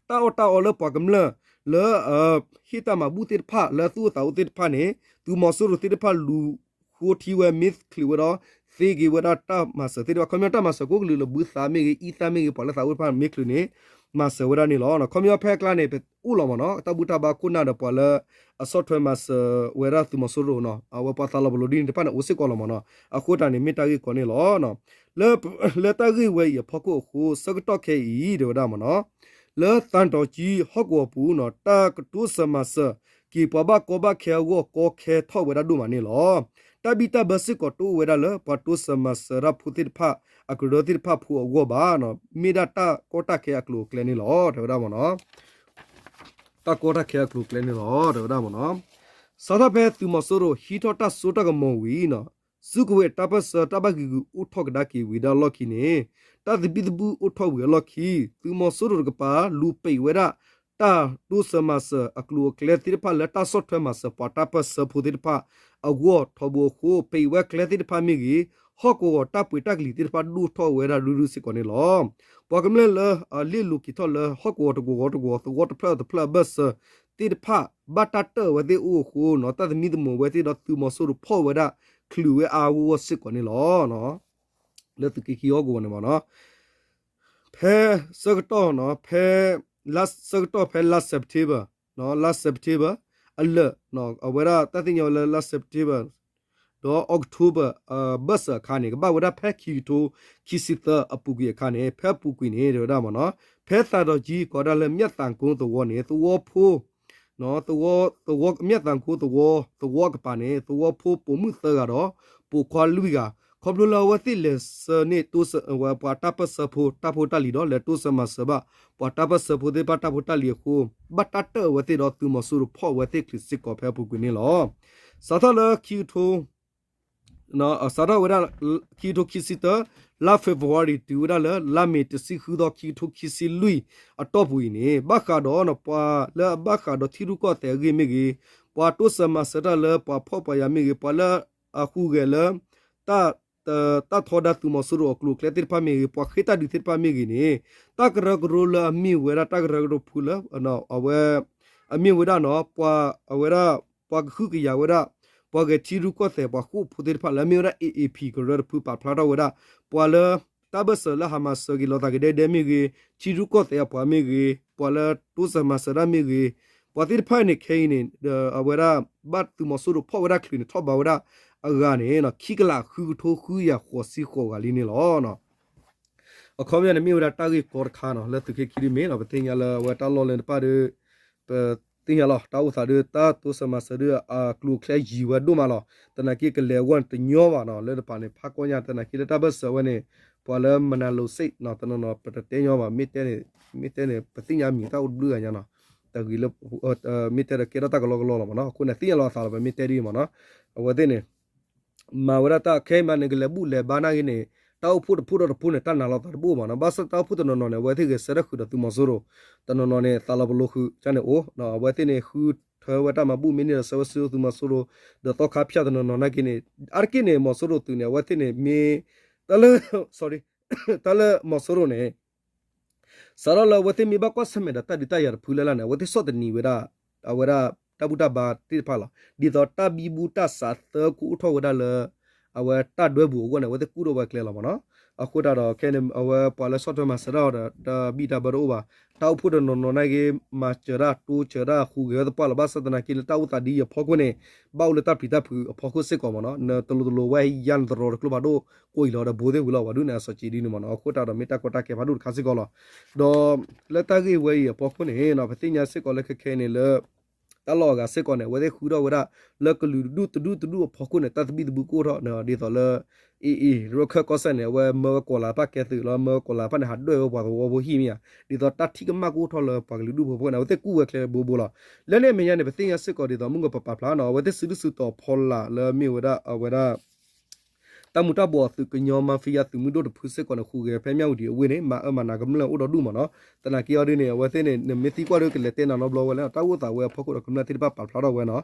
တၢ်အီၣ်တၢ်အီလၢပှၤကမျၢၢ် လၢ ဟ့ၣ်တၢ်မၤဘူၣ်သ့ၣ်တဖၣ် လၢသူၣ်အိၣ်သးအိၣ်သ့ၣ်တဖၣ်န့ၣ် သုးမီၤစိရိၤသ့ၣ်တဖၣ်လူၤဃိထံဝဲ မ့ၢ်ချုးဝဲဒီး သ့က့ၤဝဲဒၣ်တၢ်မၤစၢၤသ့ၣ်တဖၣ် ခီပညီတၢ်မၤစၢၤကိးကလုာ်လၢဘုသးမ့ၢ်ဂ့ၤ အံသၣ်မ့ၢ်ဂ့ၤ ပှၤလၢသးအိၣ်တဖၣ်မ့ၢ်ချုးန့ၣ် မၤစၢၤဝဲဒၣ်န့ၣ်လီၤ. ခီပညီဖဲအကျါန့ၣ် ပအိၣ်လီၤမ့ၢ်နီၤ တၢ်ဘူၣ်တၢ်ဘါခိၣ်နၢ်ဒီးပှၤလၢ အဆီၣ်ထွဲမၤစၢၤဝဲဒၣ်သုးမီၤစိရိၤနီၤ အဝဲပှၤသးလီၤပလိာ်ဒ်န့ၣ်တဖၣ်န့ၣ် အိၣ်စ့ၢ်ကီးလီၤမ့ၢ်နီၤ အဃိတၢ်န့ၣ်မ့ၢ်တၢ်ဂ့ၢ်ကီန့ၣ်လီၤ. လၢ လၢတၢ်ဂ့ၢ်ဝဲအံၤအဖီခိၣ်အဃိ ဆၢကတီၢ်ခဲအံၤ တဲဝဲဒၣ်မ့ၢ်နီၤ လၢသၣ်တီၤကၠံဟီၣ်ကဝီၤပူၤနီၤ တၢ်ကတိစၢၤမၤစၢၤက့ၤပှၤဘၣ်ကီဘၣ်ခဲအဂီၢ် ကီခဲထီၣ်ဝဲဒၣ်ဒိၣ်မးန့ၣ်လီၤ. တၢ်ဘံၣ်တၢ်ဘၢစ့ၢ်ကီးတအိၣ်ဝဲဒၣ်လၢ ပှၤတိစၢၤမၤစၢၤတၢ်ဖိသ့ၣ်တဖၣ် အကရၢသ့ၣ်တဖၣ်ဖိအဂီၢ်ဘၣ်နီၤ မ့ၢ်ဒၣ်တၢ်ကီတၢ်ခဲအကျိၤအကျဲန့ၣ်လီၤ တဲဝဲဒၣ်မ့ၢ်နီၤ တၢ်ကီတၢ်ခဲအကျိၤအကျဲန့ၣ်လီၤ တဲဝဲဒၣ်မ့ၢ်နီၤ စးထီၣ်ဖဲသုးမီၤစိရိၤဟံးထီၣ်တၢ်စိတၢ်ကမီၤဝံၤနီၤ စုကဝဲၤတၢ်ပၢၢ်ဆၢတၢ်ဘၣ်ဂံာ်ဂူာ်အိၣ်ထီၣ်ကဒါက့ၤဝံၤဒၣ်အလီၢ်ခံန့ၣ် တၢ်သဘံၣ်သဘုၣ်အိၣ်ထီၣ်ဝံၤအလီၢ်ခံ သုးမီၤစိရိၤတကပၤလူၤပိတ်ဝဲဒၣ် တၢ်တိစၢၤမၤစၢၤအကျိၤအကျဲသ့ၣ်တဖၣ်လၢတၢ်ဆီၣ်ထွဲမၤစၢၤပှၤတၢ်ပၢၢ်ဆၢဖိသ့ၣ်တဖၣ်အဂီၢ်ထီဘိအဃိ ပိတ်ဝဲကျဲသ့ၣ်တဖၣ်မ့ၢ်ဂ့ၤ ဟီၣ်ကဝီၤတၢ်ပှ့ၤတၢ်ကလံၤသ့ၣ်တဖၣ်ဒိၣ်ထီၣ်ဝဲဒၣ်ရုၢ်ရုၢ်စ့ၢ်ကီးန့ၣ်လီၤ. ပှၤကမျၢၢ်လၢအလ့ၣ်လိၤက့ၤထီၣ်လၢဟီၣ်ကဝီၤတကဝီၤတကဝီၤ သဝီတဖျၢၣ်တဖျၢၣ်အဘၢၣ်စၢၤသ့ၣ်တဖၣ် ဘၣ်တၢ်တၢၣ်ဝဲသ့ၣ်အိၣ်အဃိနီၤ တၢ်သမံသမိးဝဲသ့ၣ်ဒီးသုးမီၤစိရိၤဖီၣ်ဝဲဒၣ်ချုးဝဲအါအါဂီၢ်ဂီၢ်စ့ၢ်ကီးန့ၣ်လီၤ. လၢသုးက့ခံဟီၣ်ကဝီၤန့ၣ်မ့ၢ်နီၤ ဖဲဆၢကတီၢ်နီၤ ဖဲ လါဆၢကတီၢ်ဖဲလါ September လါ September အလၢာ် အဝဲဒၣ်တၢ်သ့ၣ်ညါဝဲလၢလါ September ဒီး October ဘၢၣ်စၢၤအခါန့ၣ် ကဘၣ်ဝဲဒၣ်ဖဲခံကထိခံဆံသၢအပူၤကွံာ်အခါန့ၣ် ဖဲအပူၤကွံာ်န့ၣ် တဲဝဲဒၣ်မ့ၢ်နီၤ ဖဲသးဒီးကၠံကိးဒၣ်လၢမျၢ်သးကိသဝီန့ၣ် သဝီဖိ သဝီ သဝီ မျၢ်သးကိသဝီ သဝီအကပၤန့ၣ် သဝီဖိပိာ်မုၣ်သၢဂၤဒီး ပိာ်ခွါလွံၢ်ဂၤ ခီဖျိလၢအဝဲသ့ၣ်လဲၤဆၢန့ၢ်တိစၢၤဝဲပှၤတၢ်ပၢၢ်ဆၢဖိတၢ်ဖိတၢ်လံၤဒီး လဲၤတိစၢၤမၤစၢၤဘၣ် ပှၤတၢ်ပၢၢ်ဆၢဖိသ့ၣ်တဖၣ်တၢ်ဖိတၢ်လံၤအဃိ ဘၣ်တၢ်တၢၣ်ဝဲသ့ၣ်ဒီးသုးမီၤစိရိၤဖီၣ်ဝဲသ့ၣ်ချုးစ့ၢ်ကီးဖဲအပူၤကွံာ်န့ၣ်လီၤ. စးထီၣ်လၢခံကထိ စးထီၣ်ဝဲဒၣ် ခံကထိခံဆံတၢ လါ February တုၤဝဲဒၣ်လၢ လါမ့ၤ တဆံဃုသီ ခံကထိခံဆံလွံၢ်အတီၢ်ပူၤအံၤန့ၣ် ဘၣ်ဃးဒီးပှၤလၢအဘၣ်ဃးဒီးထံရူၢ်ကီၢ်သဲးအဂ့ၢ်မ့ၢ်ဂ့ၤ, ပှၤတိစၢၤမၤစၢၤတၢ်လၢပှၤဖှီၣ်ပှၤယာ်မ့ၢ်ဂ့ၤ, ပှၤလၢအဟူးဂဲၤလၢ တၢ် တၢ်ထီဒါသုးမီၤစိရိၤအကျိၤအကျဲသ့ၣ်တဖၣ်မ့ၢ်ဂ့ၤ ပှၤဃ့တၢ်ဒုးသ့ၣ်တဖၣ်မ့ၢ်ဂ့ၤန့ၣ် တၢ်ကရၢကရိလၢအမ့ၢ်ဝဲဒၣ်တၢ်ကရၢကရိဖုလၢ အဝဲ အမ့ၢ်ဝဲဒၣ်နီၤ ပှၤအဝဲဒၣ် ပှၤကဟုကယာ်ဝဲဒၣ် ပှၤဂဲၤထံရူၢ်ကီၢ်သဲး ပှၤဃိၣ်ဖိသ့ၣ်တဖၣ်လၢအမ့ၢ်ဝဲဒၣ် A A P ကရၢတဖုပာ်ဖျါထီၣ်ဝဲဒၣ် ပှၤလၢ တၢ်ဘၢၣ်စၢၤလၢဟးမၤစၢၤက့ၤလီၤသးကဒဲကဒဲမ့ၢ်ဂ့ၤ ထံရူၢ်ကီၢ်သဲးအပှၤမ့ၢ်ဂ့ၤ ပှၤလၢတိစၢၤမၤစၢၤဒၣ်မ့ၢ်ဂ့ၤ ပှၤသ့ၣ်တဖၣ်န့ၣ် ခဲအံၤန့ၣ် အဝဲဒၣ် ဘၣ်သုးမီၤစိရိၤဖီၣ်ဝဲဒၣ်ချုးန့ၣ် ထီၣ်ဘးဝဲဒၣ်အဂၤန့ၣ် ခံကလးဃုကထိဃုကယၤဃိးဆံဃိးဂၤလံန့ၣ်လီၤ. အခီပညီန့ၣ်မ့ၢ်ဝဲဒၣ်တၢ်ဂ့ၢ်ကီတခါနီၤ လၢသုးက့ခံဒုမ့ၢ်နီၤ ပသ့ၣ်ညါလၢအဝဲတၢ်လီၢ်လၢတဖၣ်ဒီး ပသ့ၣ်ညါလီၤ တၢ်အိၣ်သးဒီး တၢ်တိစၢၤမၤစၢၤဒီး အကျိၤအကျဲယံၤဝဲဒိၣ်မးလီၤ. သနာ်က့ကလဲၤအဂီၢ်န့ၣ်တညီဘၣ်နီၤ လၢတပၤန့ၣ် ဖးကီညါ သနာ်က့လၢတၢ်ဘၢၣ်စၢၤဝဲန့ၣ် ပှၤလၢမနၤလိၤစ့ၣ်နီၤ တနီၤနီၤ ပတတဲညီဘၣ် မ့ၢ်တဲန့ၣ် မ့ၢ်တဲန့ၣ် ပသ့ၣ်ညါမံၤတၢ်အိၣ်တဘျုးဂၤညါနီၤ တဂ့ၤလၢ မ့ၢ်တဲဒီးကဲထီၣ်တၢ်ကလီကလီလီၤမ့ၢ်နီၤ အဃိန့ၣ် သ့ၣ်ညါလီၤအသးလီၤ ပမ့ၢ်တဲဒ်အံၤမ့ၢ်နီၤ အဝဲသ့ၣ်န့ၣ် မၤဝဲဒၣ်တၢ်ခဲအံၤမးန့ၣ် ကလဲၤဘူၣ်လဲၤဘါနာ်က့န့ၣ် တၢ်အိၣ်ဖှိၣ်တဖှိၣ်ဒီးတဖှိၣ်န့ၣ် တၢ်နာ်လီၤသးတဘိၣ်မးနီၤ ဘၣ်ဆၣ်တၢ်အိၣ်ဖှိၣ်တနီၤနီၤန့ၣ် အဝဲသ့ၣ်ဂဲၤဆၢထၢၣ်ဃုာ်ဒီးသုးမီၤစိရိၤ တနီၤနီၤန့ၣ် သးလီၤပလိဃုာ်န့ၣ်အိၣ် အဝဲသ့ၣ်န့ၣ်ဃုထၢဝဲတၢ်မၤဘူၣ်မ့ၢ်န့ၢ်ဒီးဆၢဝဲစ့ၢ်ကီးသုးမီၤစိရိၤ ဒီးသီခါဖၠၣ်တနီၤနီၤနာ်က့န့ၣ် အါတက့ၢ်န့ၣ် မီၤစိရိၤသုးန့ၣ် အဝဲသ့ၣ်န့ၣ်မ့ၢ် တၢ်လၢ sorry တၢ်လၢမီၤစိရိၤန့ၣ် စးထီၣ်လၢအဝဲသ့ၣ်မ့ၢ်ဘၣ်ကွၢ်ဆၢၣ်မဲာ်ဒီးတၢ်ဒုးတၢ်ယၤတဖုလၢ်လၢ်န့ၣ် အဝဲသ့ၣ်ဆီၣ်သနံးဝဲဒၣ် အဝဲဒၣ်တၢ်ဘူၣ်တၢ်ဘါသ့ၣ်တဖၣ်လီၤ. ဒ်သိးတၢ်ဘံဘူတၢ်စးသၢကအိၣ်ထီၣ်ဝဲဒၣ်လၢ အဝဲတၢ်ဒွဲပူၤအဂီၢ်န့ၣ် အဝဲသ့ၣ်ကူၣ်ထီၣ်ဝဲကျဲလီၤမ့ၢ်နီၤ. အဃိသတးဒီးခဲန့ၣ် အဝဲပှၤလၢဆီၣ်ထွဲမၤစၢၤတၢ်အီၤဒီး တၢ်ဘံၣ်တၢ်ဘၢတအိၣ်ဘၣ်. တၢ်အိၣ်ဖှိၣ်တနီၤနီၤနာ်က့ မၤစၢၤတၢ်တိစၢၤတၢ်ဃုာ်ဂဲၤဝဲသပှၢ်လီၤ. ဘၣ်ဆၣ်သနာ်က့လၢတၢ်အိၣ်သးဒ်အံၤအဖီခိၣ်န့ၣ် ဘၣ်အိၣ်လၢတၢ်ပျံၤတၢ်ဖုးအဖီခိၣ်စ့ၢ်ကီးမ့ၢ်နီၤ. နတလိၤတလိၤဝဲယါနတရီတကျိဖးဒိၣ် ကိးအံၤလီၤဒီးဘိသ့ၣ်ဝံၤလီၤ ပှၤဒုးန့ၣ်အစီၤက့ဒ်န့ၣ်မ့ၢ်နီၤ. အဃိသတးဒီးမ့ၢ်တၢ်ကီတၢ်ခဲဖးဒိၣ်တခါစ့ၢ်ကီးလီၤ. ဒီးလၢတၢ်ဂ့ၢ်ဝဲအံၤအဖီခိၣ်န့ၣ် ပသ့ၣ်ညါစ့ၢ်ကီးလၢခဲခဲအံၤန့ၣ်လၢ တၢ်လီၢ်အဂၤစ့ၢ်ကီးန့ၣ် အဝဲသ့ၣ်ဃုထီၣ်ဝဲဒၣ် လၢကလုာ်တဒူၣ်တဒူၣ်တဒူၣ်အဖီခိၣ်န့ၣ် တၢ်သဘံၣ်သဘုၣ်ကအိၣ်ထီၣ်န့ၣ် ဒ်သိးလၢ အ့ၣ်အ့ၣ် ရခၢၣ်ကီၢ်စဲၣ်န့ၣ် အဝဲမၢဝဲကီၤလၤတဖၣ်ကဲသုးလီၤ မၢဝဲကီၤလၤတဖၣ်န့ၣ် ဟးဒွဲၣ်ဝဲပှၤသဝီဖိဟံၣ်မ့ၢ်ဧါ ဒ်သိးတၢ်ထံၣ်ကမၣ်ကအိၣ်ထီၣ်လၢပှၤကလုာ်ဒူၣ်ဖိအဖီခိၣ်န့ၣ် အဝဲသ့ၣ်ကူၣ်ဝဲကျဲဘိဘိလီၤ. လၢန့ၣ်အမဲာ်ညါန့ၣ် ပသ့ၣ်ညါစ့ၢ်ကီးဒ်သိးမုၢ်ဂီၤပပာ်ဖျါနီၤ အဝဲသ့ၣ်စုဒုၣ်စုတီၤဖီလာ်လၢမ့ၢ်ဝဲဒၣ်အဝဲဒၣ် တၢ်မူၤတၢ်ဘှီးအသုးကညီ mafia သုးမုၢ်ဒိၣ်တဖုစ့ၢ်ကီးန့ၣ် ဟူးဂဲၤဖဲမၠၣ်ဝတံၤအဝ့ၢ်န့ၣ် မၤအၢမၤနးကမျၢၢ်အိၣ်ဒီးဒူၣ်မ့ၢ်နီၤ. သနာ်က့အီၤဒ်န့ၣ် အဝဲသ့ၣ်န့ၣ် နမ့ၢ်သံကွၢ်ဒီးကလဲၤတဲနၤနီတဘျီဝဲလဲၣ် တၢ်အိၣ်သးဝဲအဖီခိၣ်ဒီးကမျၢၢ်သ့ၣ်တဖၣ်ပာ်ဖျါထီၣ်ဝဲနီၤ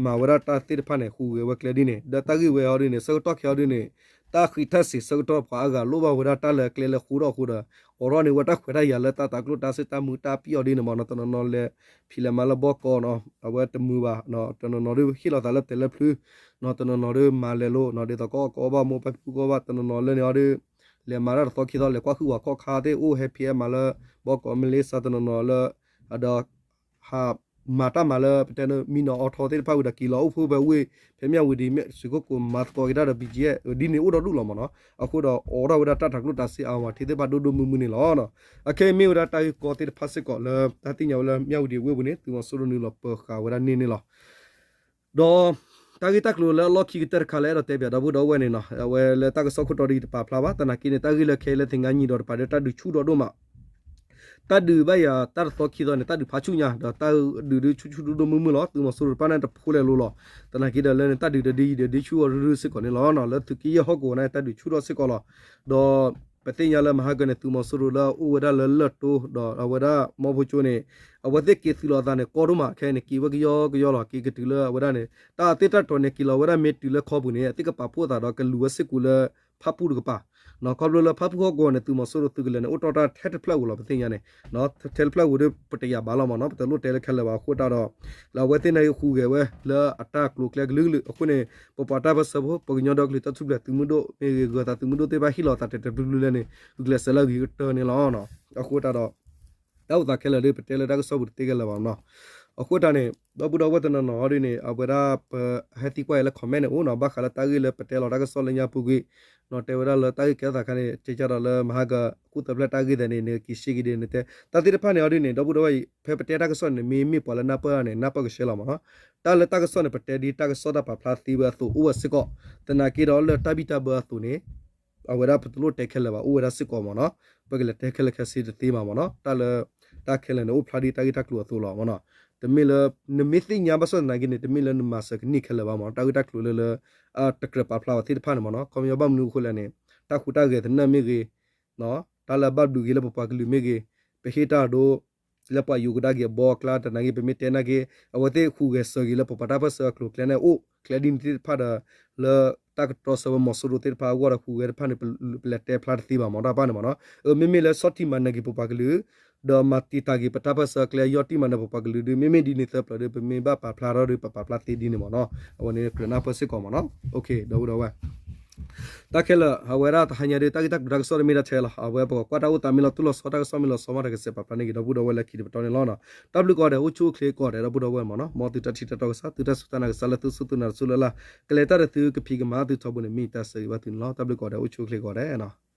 မၤဝဲဒၣ်တၢ်သ့ၣ်တဖၣ်န့ၣ် ဟူးဂဲၤဝဲကျဲဒ်န့ၣ် ဒီးတၢ်ဂ့ၢ်ဝဲအီၤဒ်န့ၣ် ဆၢကတီၢ်ခဲအီၤဒ်န့ၣ် တၢ်ဃံးတၢ်စ့ၤဆၢကတီၢ်ပှၤအါဂၤလိၣ်ဘၣ်ဝဲဒၣ်တၢ်လၢကျဲလၢဃိထီၣ်အဃိဒီး အိးထီၣ်န့ၢ်ဝဲတၢ်ခွဲးတၢ်ယာ်လၢတၢ်တၤကျိၣ်တၤစ့တၢ်မုာ်တၢ်ပျံၤအီၤဒ်န့ၣ်မ့ၢ်နီၤ တနီၤနီၤလဲၤ ဖံးလဲၤမၤလၢဘီကီးနီၤ အဝဲတမုာ်ဘၣ်နီၤ တနီၤနီၤဒ်ဟ့ၣ်လီၤသးလၢပတဲလၢဖျု နီၤ တနီၤနီၤဒ်မၤလဲၤလိၤနီၤ ဒ်သိးကအီၣ်ကအီဘၣ်မိၢ်ပၢ်ဖံဖုကီၢ်ဘၣ် တနီၤနီၤလၢန့ၣ်အီၤဒ် လဲၤမၤတၢ်တသီခံသီ လဲၤကွၢ်ဟုၣ်ဝၤခီၣ်ခါသ့ၣ်အိၣ် ဟဲဖံးဟဲမၤလၢ ဘီကီး မလ့ၤစး တနီၤနီၤလၢ အဒီး ဟးမၤတၢ်မၤလၢပတဲန့ၣ် မံနီၤအီထီသ့ၣ်တဖၣ်ဝံၤဒီး က့ၤလီၤအိၣ်ဖှိၣ်ဖဲဝ့ၢ် ဖဲမၠၣ်ဝတံၤ မ့ၢ်စ့ၢ်ကီးကိးမၤသကိးက့ၤတၢ်ဒီး ဘံၣ်ကၠံၣ်အဲၣ် ဒ်န့ၣ်အိၣ်ဒီးဒူၣ်လီၤမ့ၢ်နီၤ. အဃိဒီးအိးထီၣ်ဝဲဒၣ်တၢ်တၤကျိၣ်တၤစ့အဝၤထံသ့ၣ်တဖၣ်ဒိၣ်ဒိၣ်မုၢ်မုၢ်န့ၣ်လီၤ. အခဲအံၤမ့ၢ်ဝဲဒၣ်တၢ်ဂ့ၢ်ကီသ့ၣ်တဖၣ်စ့ၢ်ကီးလၢ တၢ်သ့ၣ်ညါဝဲလၢမၠၣ်ဝတံၤအဝ့ၢ်ပူၤန့ၣ် သုးမီၤစိရိၤနုာ်လီၤပၢၤဃာ်ဝဲဒၣ်န့ၣ်န့ၣ်လီၤ. ဒီးတၢ်ဂ့ၢ်တၢ်ကျိၤလၢအလီၢ်ခံကတၢၢ်တခါလၢအဲၣ်ဒိးတဲပၠးဒီပုၢ်ဒီဝဲၢ်န့ၣ်နီၤ အဝဲလၢတၢ်ကစီၣ်ခိၣ်တီဒ်တပာ်ဖျါဘၣ် သနာ်က့န့ၣ် တၢ်ဂ့ၢ်လၢခဲအံၤလၢသ့ၣ်ညါနံၤဒီးတပၤဒီးတၢ်ဒုးဆူၣ်ထီၣ်ဒိၣ်မး တၢ်ဒုးဘၣ်ယၤတၢ်တသီခံသီန့ၣ် တၢ်ဒုးဖးဆူၣ်ညါ ဒီးတၢ်ဒုးဒ်ဆူၣ်ဆူၣ်ဒိၣ်ဒိၣ်မုၢ်မုၢ်လီၤ. သုးမီၤစိရိၤတဖၣ်န့ၣ်တဖိလဲၤလိၤလီၤ. သနာ်က့ဒီးလၢန့ၣ် တၢ်ဒုးဒီးဒ်အံၤဒီးဒ်ဆူၣ်အီၤရုၢ်ရုၢ်စ့ၢ်ကီးန့ၣ်လီၤ. လၢသုးက့ယဲၢ်ဟီၣ်ကဝီၤန့ၣ် တၢ်ဒုးဆူၣ်ထီၣ်စ့ၢ်ကီးလီၤ. ဒီးပသ့ၣ်ညါလၢမဟါကၢန့ၣ် သုးမီၤစိရိၤလၢအအိၣ်ဝဲဒၣ်လၢလၢၢ်တိဒီးအဝဲဒၣ်မီၢ်ဖိကၠိန့ၣ် အဝဲသ့ၣ်က့ၤသုးလီၤအသးန့ၣ် ကီဒိၣ်မး ခဲအံၤန့ၣ် က့ၤဝဲကယီကယီလီၤ. က့ၤကတုၤလၢအဝဲဒၣ်န့ၣ် တၢ်သ့ၣ်တၢ်တီၤန့ၣ် က့ၤလီၤဝဲဒၣ်မ့ၢ်တုၤလၢခီပူၤန့ၣ် အသ့ၣ်ကပာ်ဖှိၣ်အသးဒီးကလူၤဝဲစ့ၢ်ကီးလၢ ဖၣ်ပူၣ်တကပၤ ခီဖျိလၢဖၣ်ပူၣ်ဟီၣ်ကဝီၤန့ၣ် သုးမီၤစိရိၤသုးကလၢၤန့ၣ် အိၣ်တီၢ်တၢ်ထဲတဖျၢၣ်ဧိၤလီၤ ပသ့ၣ်ညါန့ၣ် ထဲတဖျၢၣ်ဧိၤဒီး ပတယာ်ဘၣ်လီၤမ့ၢ်နီၤ ပတလိၣ်တဲလၢခဲလၢာ်ဘၣ်အဃိတၢ်ဒီး လၢအဝဲသ့ၣ်န့ၣ်ဟူးဂဲၤဝဲလၢအတၢ်ကျိၤကျဲကလုာ်ကလုာ်အဃိန့ၣ် ပပှၤတၢ်ပၢၢ်ဆၢဖိ ပှၤကညီဒီကလုာ်တၢ်ထူၣ်ဖျဲးသုးမုၢ်ဒိၣ်မ့ၢ်ဂ့ၤ ဂၢၤသးသုးမုၢ်ဒိၣ်သ့ၣ်တဖၣ်ဟ့ၣ်လီၤသးတဲာ်တဲာ်ဖျုးဖျုးလၢန့ၣ် ဂုာ်ကျဲးစၢးလၢအဂ့ၤကတၢၢ်န့ၣ်လီၤ. အဃိတၢ်ဒီး တၢ်အိၣ်သးခဲလၢာ်ဒီး ပတဲလၢတၢ်ကစီၣ်ပူၤတသ့ခဲလၢာ်ဘၣ်မ့ၢ်နီၤ အဃိတၢ်န့ၣ် ဒီပုၢ်ဒီဝဲၢ်တနီၤနီၤဒ်န့ၣ် အဝဲဒၣ်ပဟဲသံကွၢ်အံၤလၢ comment န့ၣ်အိၣ်နီၤ ဘၣ်ဃးလၢတၢ်ဂ့ၢ်လၢပတဲလီၤတၢ်ကစီၣ်လၢညါပူၤကွံာ် နီၤ တဲဝဲဒၣ်လၢတၢ်ဂ့ၢ်ကဲထီၣ်သးခါန့ၣ် ကဲကၢ်ဒီးလၢမဟါက ဃုသၢဖျၢၣ်တၢ်ဂ့ၢ်သးန့ၣ် နက့ၤရှဲက့ၤဒ်နတဲ တၢ်သ့ၣ်တဖၣ်န့ၣ်အီၤဒ်န့ၣ် ဒီပုၢ်ဒီဝဲၢ်အံၤ ဖဲပတဲတၢ်ကစီၣ်န့ၣ် မ့မ့ၢ်ပှၤလၢနၢ်ပၢၢ်န့ၣ် နၢ်ပၢၢ်ကရှဲလီၤမ့ၢ်နီၤ တၢ်လၢတၢ်ကစီၣ်န့ၣ် ပတဲဒ်တၢ်ကစီၣ်တၢ်ပာ်ဖျါသ့ဝဲအသိးအိၣ်ဝဲစ့ၢ်ကီး သနာ်က့ဒီးလၢတၢ်ဘံၣ်တၢ်ဘၢအသိးန့ၣ် အဝဲဒၣ်ပတလိၣ်တဲခဲလၢာ်ဘၣ် အိၣ်ဝဲဒၣ်စ့ၢ်ကီးမ့ၢ်နီၤ ပကလဲၤတဲခဲလၢာ်ခဲဆ့တသ့ဘၣ်မ့ၢ်နီၤ တၢ်လၢ တၢ်ခဲလၢာ်န့ၣ် အိၣ်ဖျါဒ်တၢ်ဂ့ၢ်တၢ်ကျိၤအသိးလီၤမ့ၢ်နီၤ တမ့ၢ်လၢ နမ့ၢ်သ့ၣ်ညါဘၣ်ဆၣ်သနာ်က့န့ၣ် တမ့ၢ်လၢနမၤစၢၤကန့ၢ်ခဲလၢာ်ဘၣ်မ့ၢ်နီၤ တၢ်ဂ့ၢ်တၢ်ကျိၤလၢလၢ တကြၢးပာ်ဖျါအီၤသ့ၣ်တဖၣ်န့ၣ်မ့ၢ်နီၤ ခီပညီဘၣ်မနုၤအဃိလဲၣ်န့ၣ် တၢ်ဟူးတၢ်ဂဲၤသနၢၣ်မ့ၢ်ဂ့ၤ တၢ်လၢဘၣ်ဘျုးဂ့ၤလၢပပှၤကလုာ်မ့ၢ်ဂ့ၤ ပဟ့ၣ်တၢ်ဒိ လၢပှၤယိၤကဒါက့ၤအဘီအကျါ တနာ်က့ ပမ့ၢ်တဲနာ်က့ အဝဲသ့ၣ်ဟူးဂဲၤစၢၤဂ့ၤလၢပပှၤတၢ်ပၢၢ်ဆၢအကျိၤအကျဲန့ၣ် အိၣ်ကျဲဒ်န့ၣ်သ့ၣ်တဖၣ်ဒီး လၢ တၢ်ကတြီဆၢဝဲမီၤစိရိၤသ့ၣ်တဖၣ်အဂီၢ်ဒီးဟူးဂဲၤတဖၣ်န့ၣ် ပလဲၤတဲဖျါတသ့ဘၣ်မ့ၢ်နီၤ တၢ်ပၢ်န့ၣ်မ့ၢ်နီၤ. မ့မ့ၢ်လၢဆီၣ်တံၢ်မၤနၢၤက့ၤပပှၤကလုာ် ဒီးမၤတံာ်တာ်က့ၤပတၢ်ပၢၢ်ဆၢအကျဲအယီၢ်တံၢ်မၤနၢၤပပှၤကလုာ်ဒုး မ့မ့ၢ်ဒ်န့ၣ်သၢပျၢၤဒုး ပမ့ၢ်ဘၣ်ပာ်ဖျါထီၣ်ဒီး ပပာ်ဖျါသ့ဒ်န့ၣ်မ့ၢ်နီၤ. အဝဲန့ၣ်ကြၢးနၢ်ပၢၢ်စ့ၢ်ကီးမ့ၢ်နီၤ. ဒီပုၢ်ဒီဝဲၢ် တၢ်ခဲလၢာ် အဝဲဒၣ်တဟါညါဒုး တၢ်ဂ့ၢ်တၢ်ကျိၤတၢ်ကစီၣ်တမ့ၢ်ဒၣ်ထဲလီၤ. အဝဲပကကွၢ်တၢ်အိၣ်သးမ့ၢ်လီၤတူၢ်လီၤဆီ တၢ်ကစီၣ်မ့ၢ်လီၤဆီမး တၢ်ကစဲးပာ်ဖျါန့ၢ်က့ၤဒီပုၢ်ဒီဝဲၢ်လၢခံတပတီၢ်န့ၣ်လီၤ. တၢ်ဘျုးကိးဂၤဒဲး အိၣ်ဆူၣ်အိၣ်ချ့ကိးဂၤဒဲး ဒီပုၢ်ဒီဝဲၢ်မ့ၢ်နီၤ. မ်သုတၢ်ထံၣ်တၢ်တီကစၢ် သုတၢ်စူၢ်တၢ်နာ်ကစၢ်လၢသုစူၢ်သုနာ်တစူၢ်လၢ်လၢ် ကလဲၤတၢ်ဒီးသုကဖံးကမၤသုထီဘိန့ၣ် မ့ၢ်တၢ်ဆၢဂ့ၤဘၣ်သုန့ၣ်လီၤ. တၢ်ဘျုးကိးဂၤဒဲး အိၣ်ဆူၣ်အိၣ်ချ့ကိးဂၤဒဲး